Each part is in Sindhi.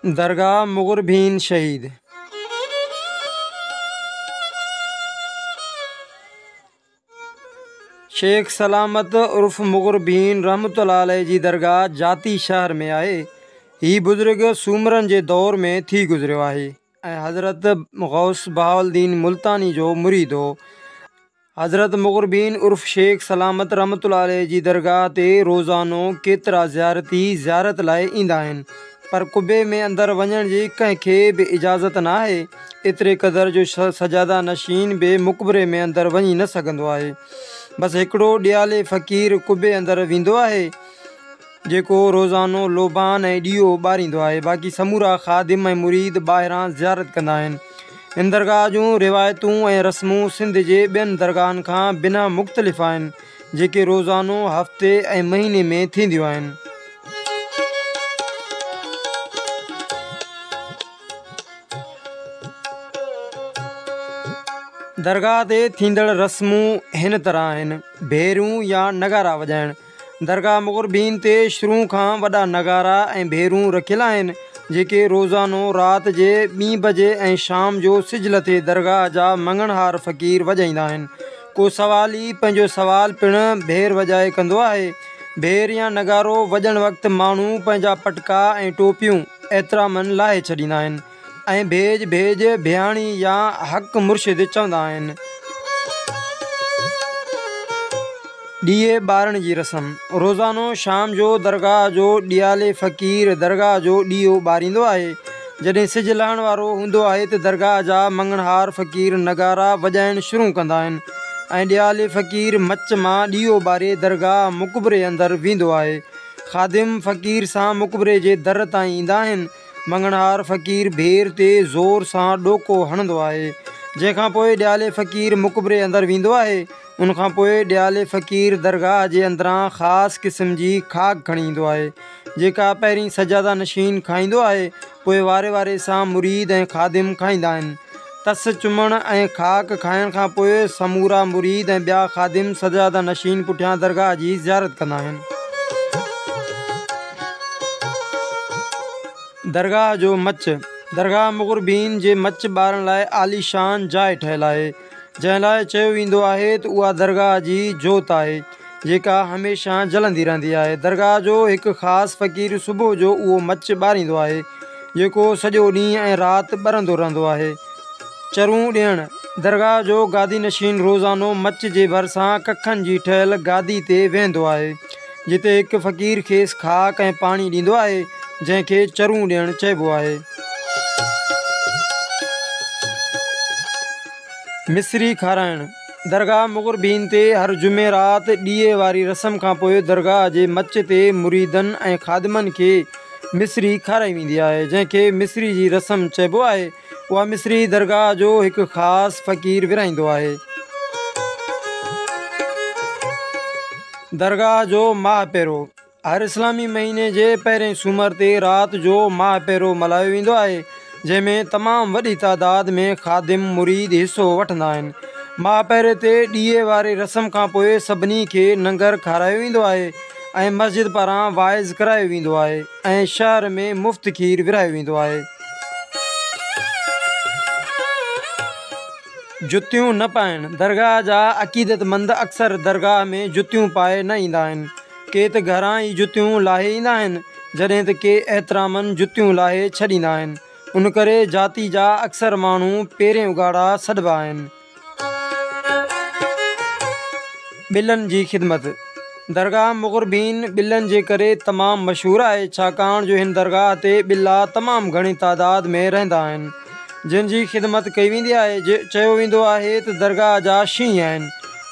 درگاهه مغربين شهيد. شيخ سلامت عرف مغربين رحمة الله عليه جي درگاهه جاتي شهر ۾ آهي. هي بزرگ سومرن جي دور ۾ ٿي گذريو آهي ۽ حضرت غوث بهاؤالدين ملتاني جو مريد هو. حضرت مغربين عرف شيخ سلامت رحمة الله عليه جي درگاهه تي روزانو ڪيترا زيارتي زيارت لاء ايندا آهن، پر قبي ۾ اندر وڃڻ جي ڪنهن کي به اجازت نه آهي، ايتري قدر جو سجاده نشين به مقبري ۾ اندر وڃي نه سگهندو آهي. بس هڪڙو ڏيالي فقير قبي اندر ويندو آهي، جيڪو روزانو لوبان ۽ ڏيئو ٻاريندو آهي، باقي سمورا خادم ۽ مريد ٻاهران زيارت ڪندا آهن. هن درگاهه جون روايتون ۽ رسمون سنڌ جي ٻين درگاهن کان بنهه مختلف آهن، جيڪي روزانو، هفتي ۽ مهيني ۾ ٿينديون آهن. درگاهه تي ٿيندڙ رسمون هن طرح آهن، ڀيرون يا نغارا وڄائڻ. درگاهه مغربين تي شروع کان وڏا نغارا ۽ ڀيرون رکيل آهن، جيڪي روزانو رات جي ٻين بجي ۽ شام جو سج لٿي درگاهه جا مڱڻهار فقير وڄائيندا آهن. ڪو سوالي پنهنجو سوال پڻ ڀير وڄائي ڪندو آهي. ڀير يا نغارو وڄڻ وقت ماڻهو پنهنجا پٽڪا ۽ ٽوپيون احتراماً لاهي ڇڏيندا آهن. ۽ ڀيڄ ڀيڄ ڀياڻي يا حق مرشد چوندا آهن. ڏيئي ٻارڻ جي رسم، روزانو شام جو درگاهه جو ڏيالي فقير درگاهه جو ڏيئو ٻاريندو آهي. جڏهن سج لهڻ وارو هوندو آهي ته درگاهه جا مڱڻهار فقير نغارا وڄائڻ شروع ڪندا آهن ۽ ڏيالي فقير مچ مان ڏيئو ٻاري درگاهه مقبري اندر ويندو آهي. خادم فقير سان مقبري جي در تائين ايندا آهن. مڱڻهار فقير ڀير تي زور سان ڏوڪو هڻندو آهي، جنهن کان پوء ڏيالي فقير مقبري اندر ويندو آهي. ان کان پوء ڏيالي فقير درگاهه جي اندران خاص قسم جي خاڪ کڻي ايندو آهي، جيڪا پهرين سجاده نشين کائيندو آهي، پوء واري واري سان مريد ۽ خادم کائيندا آهن. تس چمڻ ۽ خاڪ کائڻ کان پوء سمورا مريد ۽ ٻيا خادم سجاده نشين پٺيان درگاهه جي زيارت ڪندا آهن. درگاهه جو مچ، درگاهه مغربين جي مچ ٻارڻ لاء عاليشان جاء ٺهيل آهي، جنهن لاء چيو ويندو آهي ته اها درگاهه جي جوت آهي، جيڪا هميشه جلندي رهندي آهي. درگاهه جو هڪ خاص فقير صبح جو اهو مچ ٻاريندو آهي، جيڪو سڄو ڏينهن ۽ رات ٻرندو رهندو آهي. چرون ڏيڻ، درگاهه جو گادي نشين روزانو مچ جي ڀرسان ڪکن جي ٺهيل گادي تي ويهندو آهي، جتي هڪ فقير کيس خاڪ ۽ پاڻي ڏيندو آهي، جنهن کي چرون ڏيڻ چئبو آهي. مصري کارائڻ، درگاهه مغربين تي هر جمعي رات ڏيئي واري رسم کانپوء درگاهه جي مچ تي مريدن ۽ خادمن کي مصري کارائي ويندي آهي، جنهن کي مصري جي رسم چئبو آهي. اها مصري درگاهه جو هڪ خاص فقير ورهائيندو آهي. درگاهه جو ماهه پيرو، هر اسلامي مهيني جي پهرئين سومر تي رات جو ماهه پيرو ملهايو ويندو آهي، جنهن ۾ تمام وڏي تعداد ۾ خادم مريد حصو وٺندا آهن. ماهه پيري تي ڏيئي واري رسم کانپوء سڀني کي ننگر کارايو ويندو آهي ۽ مسجد پاران واعظ ڪرايو ويندو آهي. ۽ شهر ۾ مفت کير ورهايو ويندو آهي. جتيون نه پائڻ، درگاهه جا عقيدتمند اڪثر درگاهه ۾ جتيون پائي نه ايندا آهن. ڪي ته گهران ئي جتيون لاهي ايندا آهن، جڏهن ته ڪي احتراماً جتيون لاهي ڇڏيندا آهن. ان ڪري جاتي جا اڪثر ماڻهو پيرين اگهاڙا سڏبا آهن. ٻلن جي خدمت، درگاهه مغربين ٻلن جي ڪري تمام مشهور آهي، ڇاڪاڻ جو هن درگاهه تي ٻلا تمام گهڻي تعداد ۾ رهندا آهن، جن جي خدمت ڪئي ويندي آهي. چيو ويندو آهي ته درگاهه جا شينهن آهن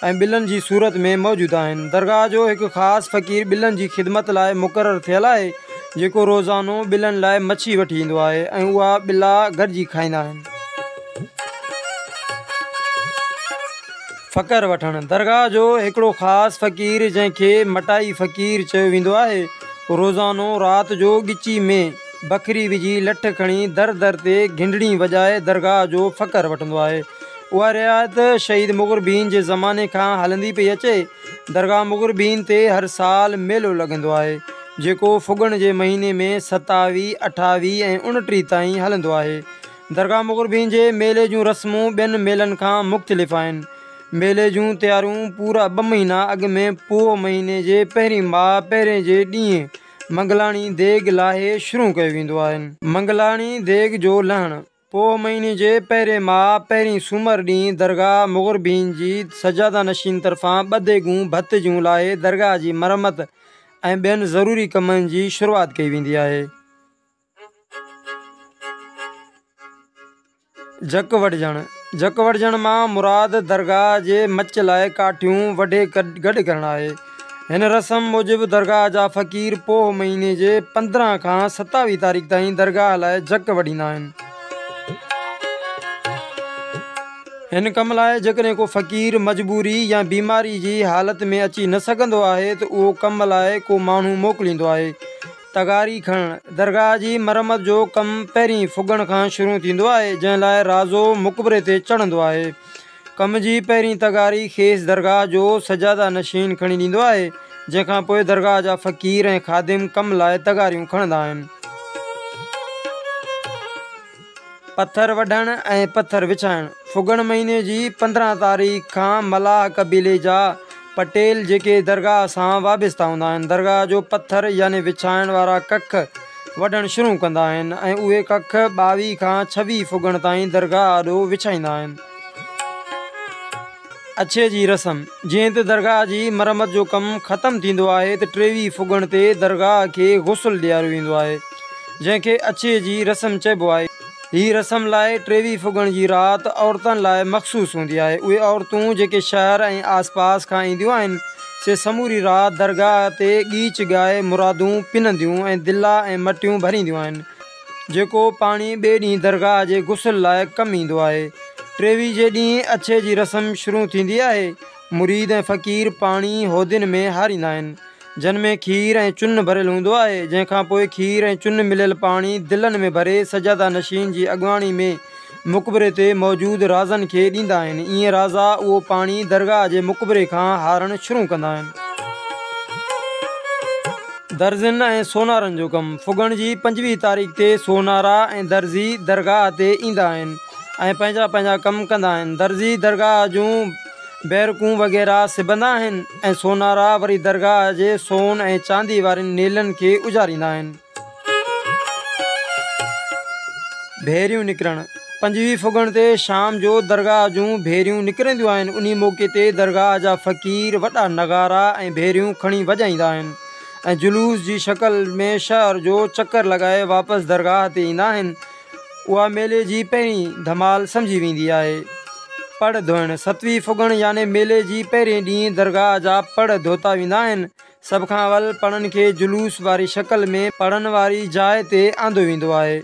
۽ ٻلن جي صورت ۾ موجود آهن. درگاهه جو هڪ خاص فقير ٻلن جي خدمت لاء مقرر ٿيل آهي، جيڪو روزانو ٻلن لاء مڇي وٺي ايندو آهي ۽ اها ٻلا گڏجي کائيندا آهن. فقر وٺڻ، درگاهه جو هڪڙو خاص فقير جنهن کي مٽائي فقير چيو ويندو آهي، روزانو رات جو ڳچي ۾ بکري وجهي لٺ کڻي در در تي گهنڊڻي وڄائي درگاهه جو فقر وٺندو آهي. اها روايت شهيد مغربين جي زماني کان هلندي پئي اچي. درگاهه مغربين تي هر سال ميلو لڳندو آهي. جيڪو ڦڳڻ جي مهيني ۾ 27، 28 ۽ 29 تائين هلندو آهي. درگاهه مغربين جي ميلي جون رسمون ٻين ميلن کان مختلف آهن. ميلي جون تياريون پورا ٻه مهينا اڳ ۾ پوهه مهيني جي پهرين ماهه پهرين جي ڏينهن منگلاڻي ديڳ لاهي شروع ڪيو ويندو آهن. منگلاڻي ديڳ جو لهڻ، پوهه مهيني جي پهرين ماهه پهرين سومر ڏينهن درگاهه مغربين جي سجاده نشين طرفان ٻه ديڳون ڀت جون لاهي درگاهه جي مرمت ۽ ٻين ضروري ڪمن جي شروعات ڪئي ويندي آهي. جڪ وڍجڻ، جڪ وڍجڻ مان مراد درگاهه جي مچ لاء ڪاٺيون وڍي گڏ ڪرڻ آهي. هن رسم موجب درگاهه جا فقير پوهه مهيني جي 15 کان 27 تاريخ تائين درگاهه لاء جڪ وڍيندا آهن. هن ڪم لاء جيڪڏهن ڪو فقير مجبوري يا بيماري جي حالت ۾ اچي نه سگهندو آهي ته اهو ڪم لاء ڪو ماڻهو موڪليندو آهي. تغاري کڻڻ، درگاهه جي مرمت جو ڪم پهرين ڦڳڻ کان شروع ٿيندو آهي، جنهن لاء رازو مقبري تي چڙهندو آهي. ڪم جي پهرين تغاري کيس درگاهه جو سجاده نشين کڻي ڏيندو آهي، جنهن کان پوء درگاهه جا فقير ۽ خادم ڪم لاء تغاريون کڻندا آهن. پٿر وڍڻ ۽ پٿر وڇائڻ، ڦڳڻ مهيني جي 15 تاريخ کان ملاح قبيلي جا پٽيل جيڪي درگاهه سان وابسته هوندا آهن، درگاهه جو پٿر يعني وڇائڻ وارا ڪک وڍڻ شروع ڪندا آهن ۽ اهي ڪک 22 کان 26 ڦڳڻ تائين درگاهه آڏو وڇائيندا آهن. اڇي جي رسم، جيئن ته درگاهه جي مرمت جو ڪم ختم ٿيندو آهي ته 23 ڦڳڻ تي درگاهه کي غسل ڏياريو ويندو آهي، جنهن کي اڇي جي رسم چئبو آهي. هي رسم لاء 23 ڦڳڻ جي رات عورتن لاء مخصوص هوندي آهي. اهي عورتون جيڪي شهر ۽ آسپاس کان اينديون آهن، سي سموري رات درگاهه تي ڳيچ ڳائي مرادون پننديون ۽ دلا ۽ مٽيون ڀرينديون آهن. جيڪو پاڻي ٻئي ڏينهن درگاهه جي غسل لاء ڪم ايندو آهي. 23 جي ڏينهن اڇي جي رسم شروع ٿيندي آهي. مريد ۽ فقير پاڻي هودين ۾ هاريندا آهن، جن ۾ کير ۽ چن ڀريل هوندو آهي، جنهن کان پوء کير ۽ چن مليل پاڻي دلن ۾ ڀري سجاده نشين جي اڳواڻي ۾ مقبري تي موجود رازن کي ڏيندا آهن. ائين رازا اهو پاڻي درگاهه جي مقبري کان هارڻ شروع ڪندا آهن. درزين ۽ سونارن جو ڪم، ڦڳڻ جي 25 تاريخ تي سونارا ۽ درزي درگاهه تي ايندا آهن ۽ پنهنجا پنهنجا ڪم ڪندا آهن. درزي درگاهه جون بيرڪون وغيره سبندا آهن ۽ سونارا وري درگاهه جي سون ۽ چاندي وارين نيلن کي اجاريندا آهن. ڀيريون نڪرڻ، 25 ڦڳڻ تي شام جو درگاهه جون ڀيريون نڪرنديون آهن. انهي موقعي تي درگاهه جا فقير وڏا نغارا ۽ ڀيريون کڻي وڄائيندا آهن ۽ جلوس جي شڪل ۾ شهر جو چڪر لڳائي واپس درگاهه تي ايندا آهن. اها ميلي جي پهرين ڌمال سمجهي ويندي آهي. پڙ ڌوئڻ، 27 ڦڳڻ يعني ميلي جي پهرين ڏينهن درگاهه جا پڙ ڌوتا ويندا آهن. سڀ کان اول پڙن کي جلوس واري شڪل ۾ پڙن واري جاء تي آندو ويندو آهي.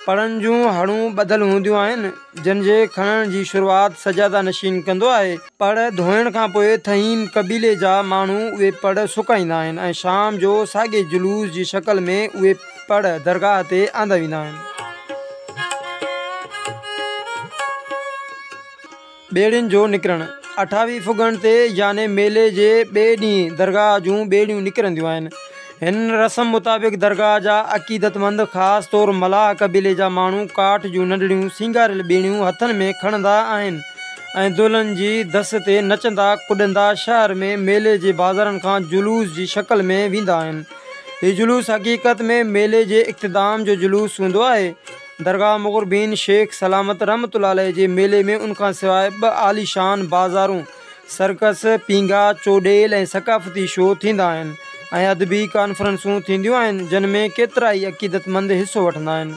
پڙن جون هڙون ٻڌل هونديون آهن، جن جي کڻڻ جي شروعات سجاده نشين ڪندو آهي. پڙ ڌوئڻ کان پوء ٿهيم قبيلي جا ماڻهو اهي پڙ سڪائيندا آهن ۽ شام جو ساڳئي جلوس جي شڪل ۾ اهي پڙ درگاهه تي آندا ويندا آهن. ٻيڙين جو نڪرڻ، 28 ڦڳڻ تي يعني ميلي جي ٻئي ڏينهن درگاهه جون ٻيڙيون نڪرنديون آهن. هن رسم مطابق درگاهه جا عقيدتمند خاص طور ملاح قبيلي جا ماڻهو ڪاٺ جون ننڍڙيون سينگاريل ٻيڙيون هٿن ۾ کڻندا آهن ۽ دهلن جي دس تي نچندا ڪڏندا شهر ۾ ميلي جي بازارن کان جلوس جي شڪل ۾ ويندا آهن. هي جلوس حقيقت ۾ ميلي جي اختتام جو جلوس هوندو آهي. درگاهه مغربين شيخ سلامت رحمة الله عليه جي ميلي ۾ ان کان سواء ٻه عاليشان بازارون، سرڪس، پينگها، چوڏيل ۽ ثقافتي شو ٿيندا آهن ۽ ادبي ڪانفرنسون ٿينديون آهن، جن ۾ ڪيترائي عقيدتمند حصو وٺندا آهن.